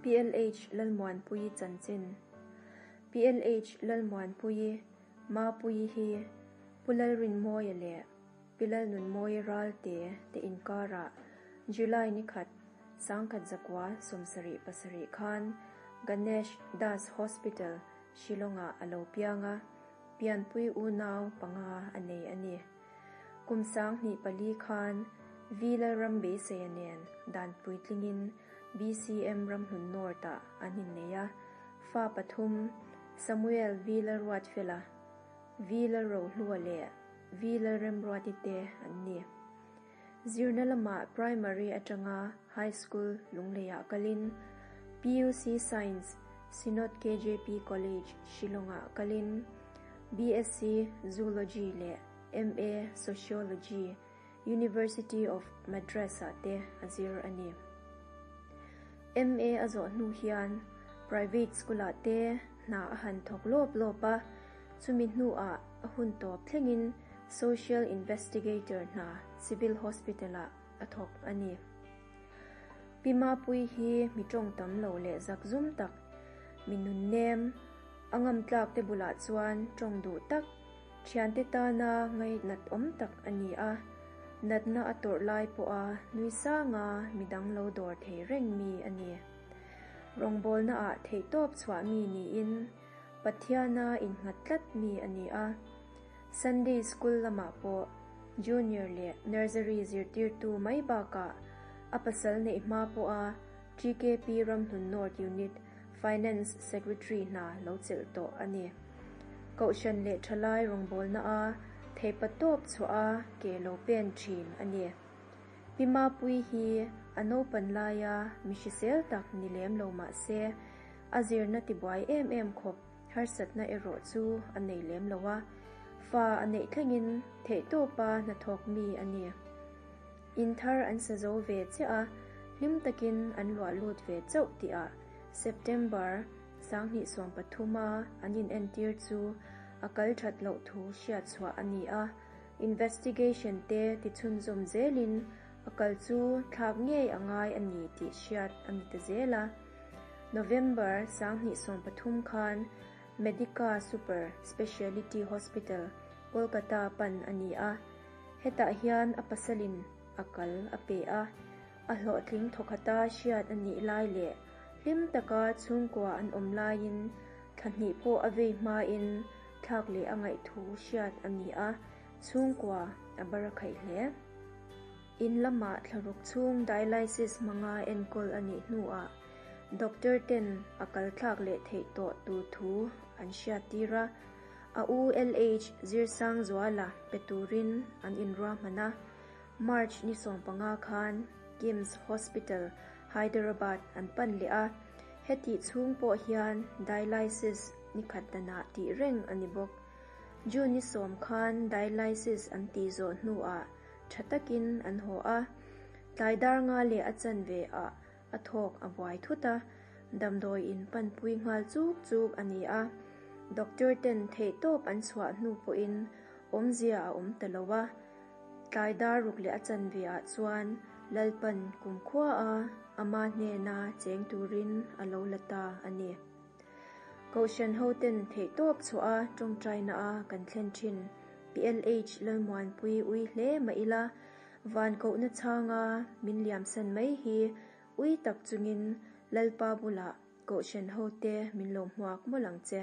PLH Lalmuanpuii chanchin PLH Lalmuanpuii, Mapuii hi Pu Lalrinmawia leh Pi Lalnunmawia Ralte te inkarah July ni khat, 1977 khan Ganesh Das Hospital, Shillong-ah a lo piang a, pianpui unau panga a nei a ni. Kum 2004 khan V Lalram Beiseia nen dan puitlingin BCM Ramhlun North-ah an innei a, fa pathum, Samuel V Lalruatfela, V Lalrohlua leh V Lalremruati te an ni. Zirna lamah Primary atanga High School Lungleiah kalin, PUC Science, Synod KJP College, Shillong-ah kalin, BSc Zoology leh MA Sociology, University of Madras-ah te a zir a ni. MA a zawh hnu hian Private School-ah te hna a han thawk lawp lawp a, chumi hnuah a hun tawp thlengin Social Investigator hna Civil Hospital-ah a thawk a ni. Pi Mapuii hi mi tawng tam lo leh zakzum tak, mi nunnem, a ngamtlak te bulah chuan tawng duh tak, thiante tana ngaihnat awm tak a ni a. Natna a tawrh lai pawha nui sanga midang lo dawr thei reng mi a ni. Rawngbawlnaah theihtawp chhuah mi niin Pathiana innghat tlat mi a ni a. Sunday School lamah pawh Junior leh Nursery zirtirtu mai bakah a pasal neih hma pawha TKP Ramhlun North Unit Finance Secretary hna lo chelh tawh a ni. Kohhran leh thalai rawngbawlna a theipa tawp chhuah a ke lo pen thin a ni. Pi Mapuii hi a naupan laia mi hrisel tak ni lem lo mah se, a zirna tibuai em em khawp harsatna erawh chu a nei lem lo a, fa a neih thlengin theihtawpa hnathawk mi a ni. In thar an sa zo ve chiah a, hlim takin an luah lut ve chauh tihah September 2013 a an inentir chu a kal that loh thu hriat chhuah a ni a, investigation te tichhunzawm zelin a kal chu thlak ngei a ngai a ni tih hriat a ni ta zel a. November 2013 khan Medica Super Speciality Hospital, Kolkata pan a ni a, hetah hian a pasalin a kal a pe a, a hlawhtling thawkhata hriat a nih lai leh hlim taka chhungkua an awm laiin thla hnih pawh a vei hmain thlak leh a ngaih thu hriat a ni a, chhungkua a bar a khaih hle. In lamah thlaruk chhung dialysis hmanga enkawl a nih hnuah doctor ten a kal thlak leh theih tawh tur thu an hriat tir a, a u LH Zirsangzuala pe turin an inruahman a. March ni 15 khan KIMS Hospital, Hyderabad an pan leh a, hetih chhung pawh hian dialysis ni khat danah tih reng a ni bawk. June ni 10 khan dialysis an tih zawh hnuah tha takin an haw a, tlai dar nga leh a chanve ah a thawk a buai thut a, damdawi in panpui nghal chuk chuk a ni a, doctor ten theihtawp an chhuah hnu pawhin awmzia a awm ta lo a, tlai dar ruk leh a chanve ah chuan Lalpan kumkhua a ama hnena cheng turin a lo la ta a ni. Kohhran ho ten theihtawp chhuah a tawngtaina a kan thlen thin PLH Lalmuanpui ui hle mah ila, van kohna chhanga min liamsan mai hi ui tak chungin Lalpa bulah Kohhran ho te min lo hmuak mawlh ang che.